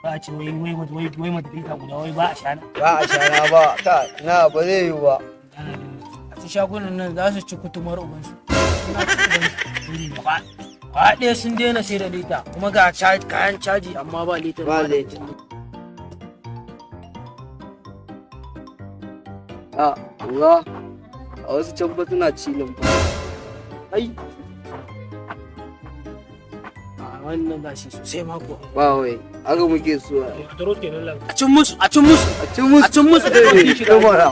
Ba a ce wai wai wai wai majalisa guda wai ba a shana. Ba a shana ba, ta na ba zai yiwu ba. A ci shagunan nan za su ci kutumar ubansu. Suna ci ubansu. Gaba ɗaya sun daina sai da lita, kuma ga kayan caji amma ba lita. Ba lita. A, Allah, a wasu can fa suna cilin fa. Ai. A wannan za su yi sosai mako. Ba wai, haka muke so. Ai. A cin musu, a cin musu, A cin musu. a cin musu. Eh, ci mana.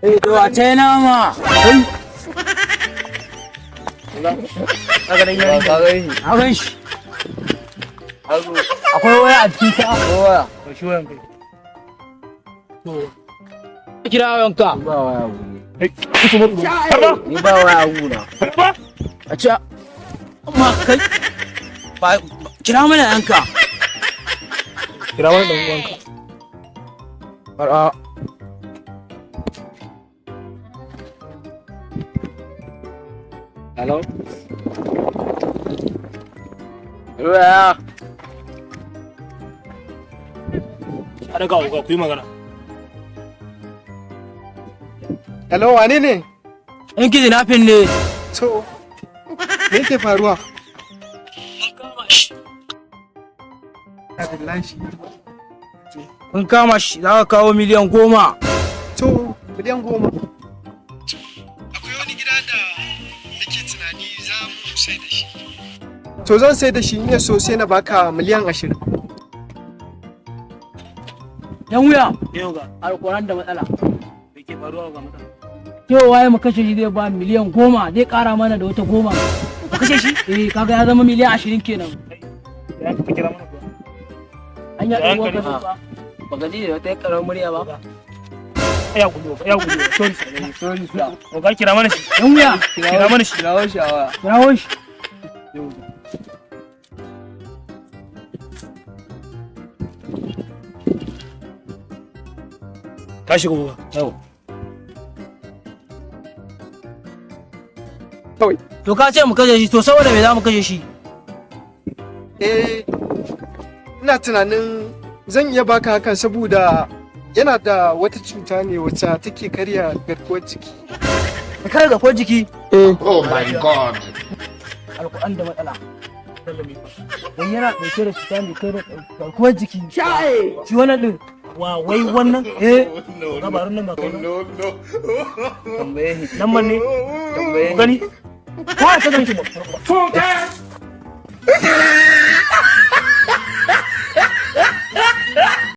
Eh, to a ce nama. Ba ka gani. A gan shi. Hazo, Akwai waya a cikin ta. kowa. Kira wayanka. Ba waya gune. Ni ba waya guna. A ce amma kai ba kira mana yanka. Kira wani dan uwanka. A'a. Hello? Hello, ya. A daga uga ku yi magana. Hello, wane ne? Yan kidnapping ne. To, me yake faruwa? Mun kama shi, za ka kawo 10,000,000. To, 10,000,000. Akwai wani gida da nake tunani za mu sai da shi. To zan sai da shi ne, so sai na baka 20,000,000. Yan wuya. Yau ga Alƙur'an da matsala. me ke faruwa ga matsala? Cewa ya mu kashe shi zai ba 10,000,000, zai ƙara mana da wata goma. Ka kashe shi? Eh, kaga ya zama 20,000,000 kenan. Ya ka kira mana kuwa. An ya ɗan uwanka Ah. ba. Baka ji da wata karamar murya ba? Ya gudu, ya gudu. Sorry, Sorry, sir. Oga, kira mana shi. Yan wuya. Kira mana shi. Kirawo shi a waya. Kirawo shi. Ka shiga uga. Yau. Kawai. To ka ce mu kashe shi, to saboda me za mu kashe shi? Eh, ina tunanin zan iya baka hakan saboda yana da wata cuta ne wacce take karya garkuwar jiki. Ka kare garkuwar jiki. Eh, Oh my God. Alƙur'an da matsala. Wai yana ɗauke da cuta mai kai da garkuwar jiki. Shi wannan ɗin. Wa wai wannan? Eh, Gabarun nan ba kai ba. No, no. Tambaye shi. Nan man ne. Tambaye Ku gani? Ko a ta ganki ba.